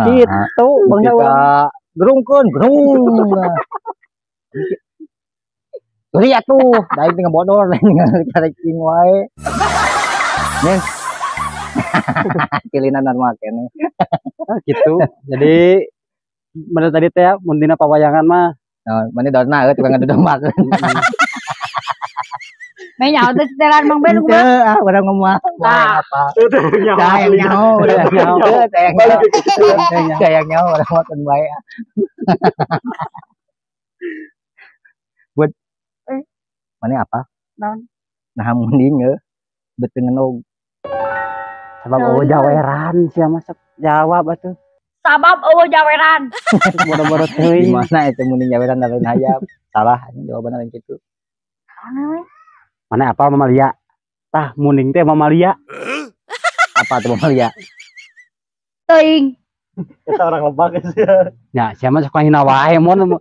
Gitu bangsa urang. Gerungkeun, gerung. Geri atuh, da aing teh ngebodor cari cing wae. Min. Cilinan normal keneh. Ah, gitu. Jadi menurut tadi teh mun dina pawayangan mah Nah, mana dorna euy tukang ngadodomakeun. Meh nyaho teh setelan Mang Ben kumaha? Teu ah urang ngomong Tah. apa. Tah yang nyaho urang nyaho. Tah yang nyaho. Tah yang nyaho urang mah keun bae. Buat mana apa? Naon? Nah munding euy. Beuteung ngenog. Sabab eueuh jaweran sia mah sok jawab atuh. Sabab eueuh jaweran. Bodo-bodo teuing. Di mana itu munding jaweran lain hayam? Salah anjing jawabanna lain kitu. Mana apa mamalia? Tah munding teh mamalia. Apa tuh mamalia? Teuing. Kita orang lebak sih. Ya, sia mah sok ngahina wae mun.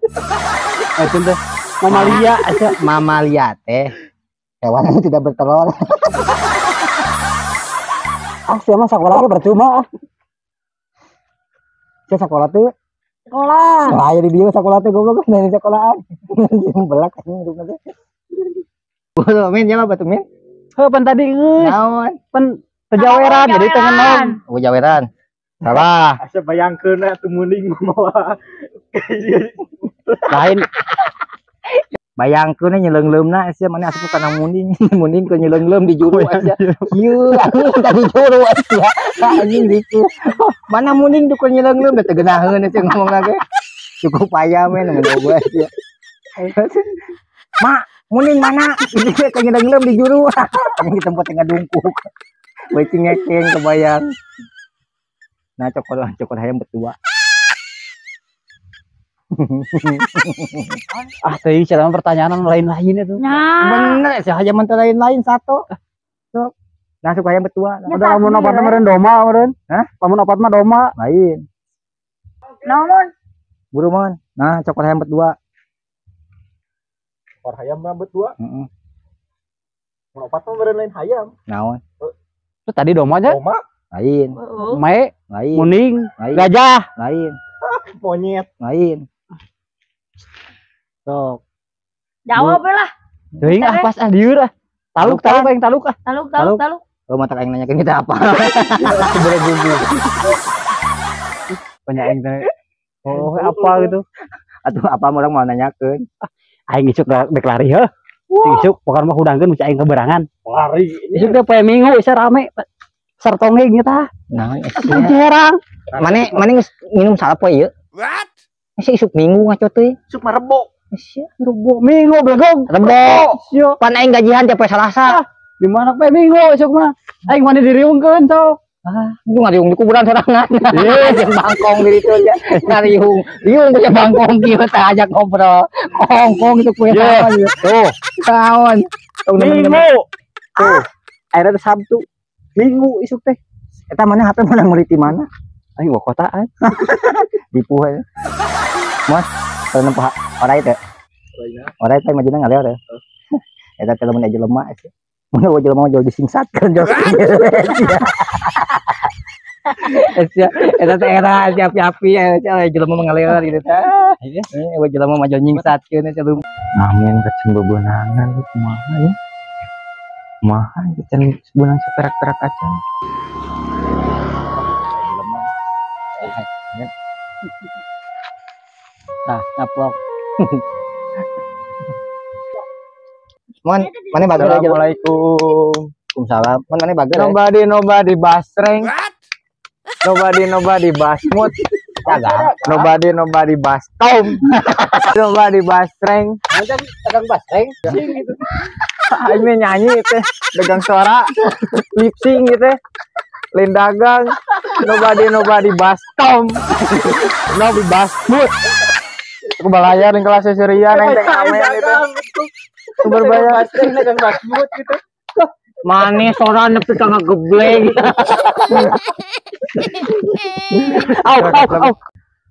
Eta teh mamalia asa mamalia teh hewan yang tidak bertelur. Ah, sia mah sakola percuma ah. Sia sakola teh sekolah. Lah aya di dieu sakola teh goblok geus di sekolahan. Belak anjing hidupna teh. Bulu min jawab atuh min. Heuh pan tadi geus. Naon? Pan teu jaweran jadi teu ngenog. Oh jaweran. Salah. Asa bayangkeun atuh munding mawa. Lain bayangkeun nyeleungleumna sia mana asup kana munding. Munding ke nyeleungleum di juru sia. Kieu anjing tadi juru sia. Anjing diku. Mana munding dukur nyeleungleum teh geunaheun sia ngomong lagi. Cukup payah men ngomong sia. Mak, munding mana? Ini ke nyeleungleum di juru. Anjing di tempat ngadungkuk. Bae cingekeng kebayang. Nah cokot hayam berdua. Ah, teuing sia mah pertanyaan lain-lain itu. Nah. Bener sih hayam teh lain-lain satu. Sok. Nah, suka hayam berdua. Udah lamun opat mah meureun doma meureun. Hah? Lamun opat mah doma. Lain. Naon? Buru mon. Nah, cokot hayam berdua. Cokot hayam mah berdua. Heeh. Mun opat mah meureun lain hayam. Naon? Terus tadi doma nya? Doma. Lain. Mae. Lain. Munding. Lain. Gajah. Lain. Monyet. Lain. Sok. Jawab lah. Teuing ah pas ah dieur ah. Taluk taluk aing taluk ah. Taluk taluk taluk. Oh mata aing nanyakeun kita apa? Sebelah bumbu. Banyak aing teh. Oh apa gitu. Atuh apa orang mau nanyakeun. Aing isuk dek lari heuh. Isuk pokokna mah hudangkeun bisa aing keberangan. Lari. Isuk teh poe Minggu isa rame. Sertongeng eta. Nah, herang. Mane mane geus minum salap poe ieu? What? Masih isuk Minggu ngaco teh. Isuk mah Rebo. Rebo Minggu belegong. Rebo. Pan aing gajian tiap poe Salasa. Di mana poe Minggu isuk mah? Aing mani diriungkeun sok. Ah, itu ngariung di kuburan sorangan. Jeung bangkong di ditu nya. Ngariung. Riung ku bangkong kieu teh ajak ngobrol. Kongkong itu kue naon ieu. Tuh, naon. Minggu. Tuh. Akhirnya Sabtu. Minggu isuk teh. Eta mana HP mana meuli di mana? Aing wa kotaan. Dipuh we. Mas, kalau nempo orai teh. Orai teh majuna ngaleor teh. Eta teh lamun aya jelema sih. Mun eueuh jelema jauh disingsatkeun jauh. Sia eta teh era api-api aya jelema mah ngaleor gitu teh. Eueuh jelema mah jauh nyingsatkeun sia. Amin kacen bebenangan kumaha ya. Kumaha kacen beunang saperak-perak acan. Nah, ngaplok. Mon, mana bager aja. Assalamualaikum. Waalaikumsalam. Mon, mana bager? Nobody nobody basreng. Nobody nobody basmut. Nobody nobody bastom. Nobody basreng. Dagang basreng. Aing nyanyi teh, dagang suara, lip sync gitu. Lain dagang. Nobody nobody bastom. Nobody basmut. Aku balayar di kelas Syria neng teh ngamen itu. Sumber bayar basreng dagang basmut gitu. Mane sora nepi ka ngagebleng. Au au au.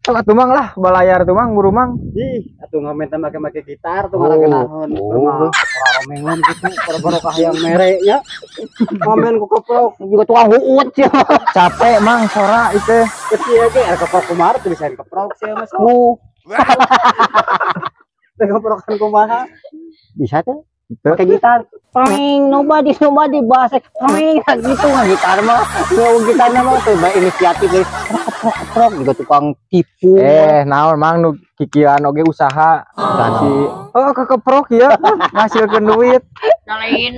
Sok atuh Mang lah, balayar tuh Mang, buru Mang. Ih, atuh ngamen teh make-make gitar tuh ngaragenaheun. Romengan gitu, boro-boro ka hayang mere nya. Ngamen ku keprok juga tukang huut sia. Capek Mang sora itu. Kecil ge er keprok kumaha tuh bisa keprok sia mah. Oh. Teh keprokan kumaha? Bisa teh. Pakai gitar. Peng, nobody bahasa. Peng, gitu mah gitar mah. Nu gitarna mah teh inisiatif geus keprok juga tukang tipu. Naon Mang nu kikian oge usaha. Si oh kekeprok ya, ngasilkeun duit. Lain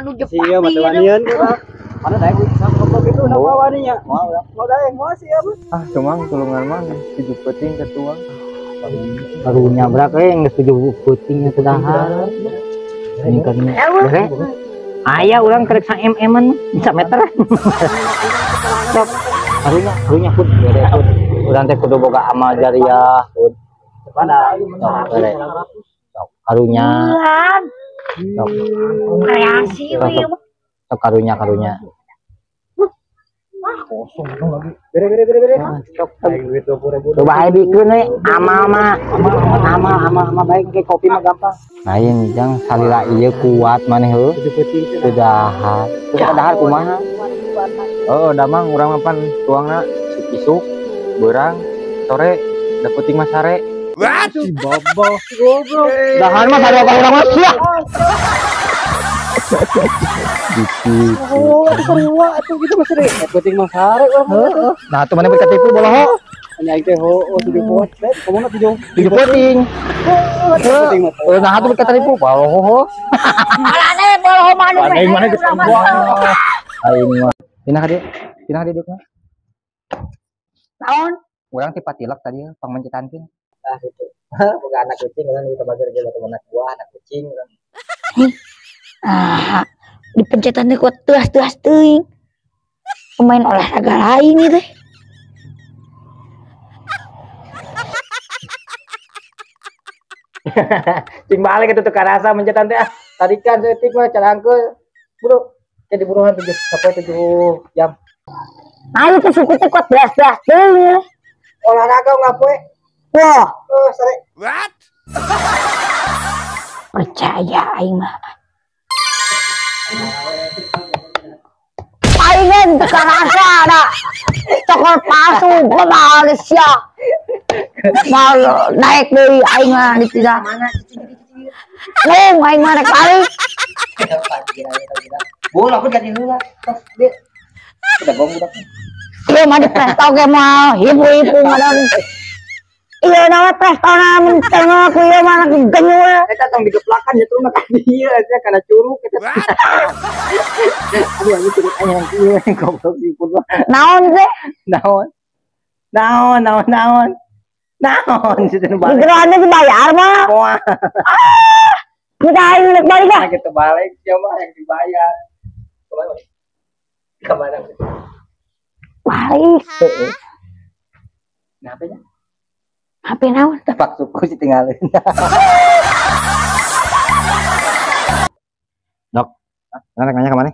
aduh jepak. Sia mah teu wanian urang. Mana daek usaha keprok itu udah waninya. Mau daek moal sia mah. Ah, tuh Mang tulungan Mang 7 peuting ketuang. Baru nyabrak we geus 7 peuting teu dahar. Ini kan aya urang kerek sa mm-an bisa meter. Sok karunya pun bere pun. Urang teh kudu boga amal jariah pun. Mana? Bere. Sok karunya. Sok kreasi we. Sok karunya. Wah, kosong dong lagi. Bere. Sok duit 20.000. Coba ae bikeun we amal mah. Amal baik ke kopi mah gampang. Lain jang salila ieu kuat maneh heuh. Teu dahar. Teu dahar kumaha? Oh, damang urang mah pan tuangna isuk beurang sore da peuting mah sare. Si bobo. Goblok. Dahar mah sarua ka urang mah sia. Gitu. Oh, itu sarua atuh gitu mah sare. Peuting mah sare urang mah. Nah, tuh maneh katipu boloho. Nya aing teh heuh 7 poe. Kumaha 7 peuting. Peuting mah. Nah, atuh katipu boloho. Alane boloho mah anu. Aing mah geus aing mah. Pindah ka dieu. Pindah ka dieu mah. Naon? Urang ti patilak tadi pangmencetankeun. Tah gitu. Boga anak kucing urang bisa bager ge batu anak buah anak kucing urang. Ah, dipencetan teh kuat teuas-teuas teuing. Pemain olahraga lain ieu teh. Cing balik itu tuh karasa mencetan teh ah. Tarikan saeutik mah carangkeul. Bro, jadi buruhan 7 sampai 7 jam. Nah, itu suku teh kuat belas-belas teuing. Olahraga ngapoe? Wah, oh, sare. What? Percaya aing mah. Aing teu karasa da. Cokor palsu kumaha sia. Mau naik deui aing mah di tidak. Nung aing mah rek balik. Bola aku jadi heula. Tos dia. Udah bom budak. Ieu mah di presto ge moal hibu-hibu ngadan. Iya nama presto na menteng aku ieu mah genyul. Eta tong digeplakan ya turun ka dieu sia kana curug eta. Aduh anjing curug aing yang ieu goblok sipun mah. Naon sih? Naon? Naon? Naon sih teh balik. Digeroannya dibayar mah. Moal. Ah! Kita aing rek balik ah. Gitu balik sia mah yang dibayar. Kemana? Balik. Heeh. Nah, apa ya? HP naon? Tapak suku sih tinggalin. Dok, mana nanya kemana?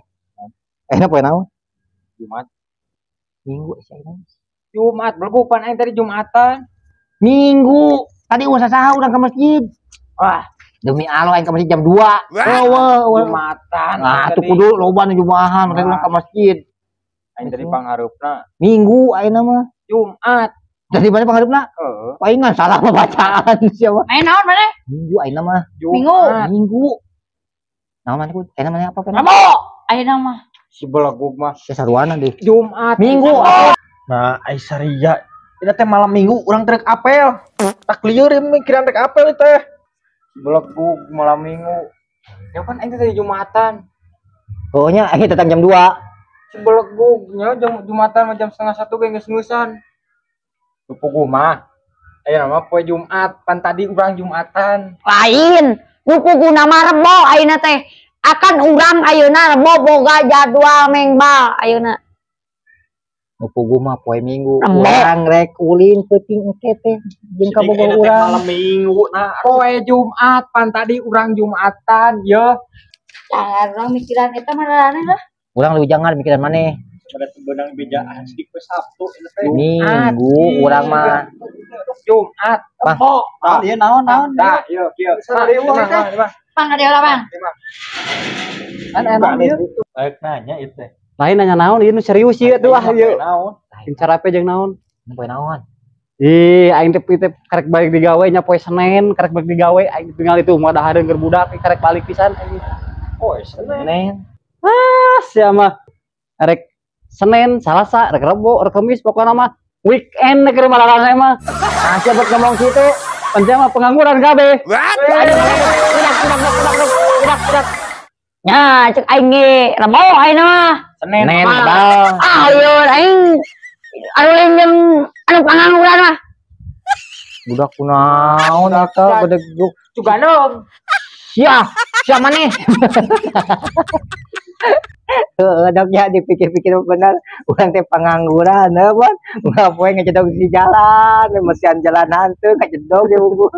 Enak poe naon? Jumat. Minggu sih aing. Jumat, belum aing tadi Jumatan. Minggu. Tadi usaha saha urang ke masjid. Wah, demi Allah aing ke masjid jam 2. Eueuh, Jumatan. Nah, tuh kudu loba nu Jumahan, tadi urang ke masjid. Aing tadi panghareupna. Minggu ayeuna mah. Jumat. Dari mana panghareupna? Heeh. Palingan salah pembacaan siapa? Main naon maneh? Minggu ayeuna mah. Minggu. Minggu. Naon maneh ku? Ayeuna maneh apa? Rebo. Ayeuna mah. Si belegug mah. Ya saruana deh. Jumat. Minggu. Nah, ai saria. Ini teh malam minggu urang trek apel. Tak lieur mikiran trek apel teh. Si belegug malam minggu. Ya kan aing teh tadi Jumatan. Pokoknya aing datang jam 2. Si belegug nya jam Jumatan mah jam 12:30 ge geus ngeusan. Puguh mah. Ayeuna mah poe Jumat, pan tadi urang Jumatan. Lain, nu puguna mah rebo ayeuna teh. Akan urang ayeuna rebo boga jadwal mengbal ayeuna. Nu puguh mah poe Minggu. Urang rek ulin peuting engke teh jeung ka bogoh urang. Malam Minggu nah poe Jumat, pan tadi urang Jumatan ye. Jangan urang mikiran eta mah rarane lah. Urang leuwih jangan mikiran maneh. Pada sebenang bejaan sidik we Sabtu eta teh. Minggu urang mah. Jumat. Oh, ah, ieu naon naon. Nah, ieu kieu. Pang ka dieu lah, Bang. Kan enak ieu. Baik nanya itu teh. Lain nanya naon ieu nu serius ieu tuh ah ieu. Naon? Carape jeung naon? Poe naon? Ih, aing teh teh karek balik digawe nya poe Senin, karek balik digawe aing tinggal itu mau dahareun keur budak karek balik pisan aing. Oh, Senin. Senin. Ah, sia mah rek Senin, Salasa, rek Rebo, rek Kamis pokoknya mah weekend keur malalana mah. Nah, siapa ngomong gitu? Pan mah pengangguran kabeh. Nya, cek aing ge Rebo ayeuna mah. Senin. Senin, mah. Bang. Ah, lieur aing anu lain jeung anu pangangguran mah. Budak kunaon eta bedeguk. Cuganong. Sia, sia maneh. Heeh, dok ya dipikir-pikir bener, urang teh pengangguran heuh bon. Unggal poe ngecedog di jalan, mesian jalan hantu ngecedog di unggul.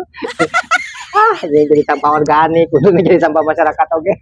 Ah, jadi sampah organik, kudu jadi sampah masyarakat oge.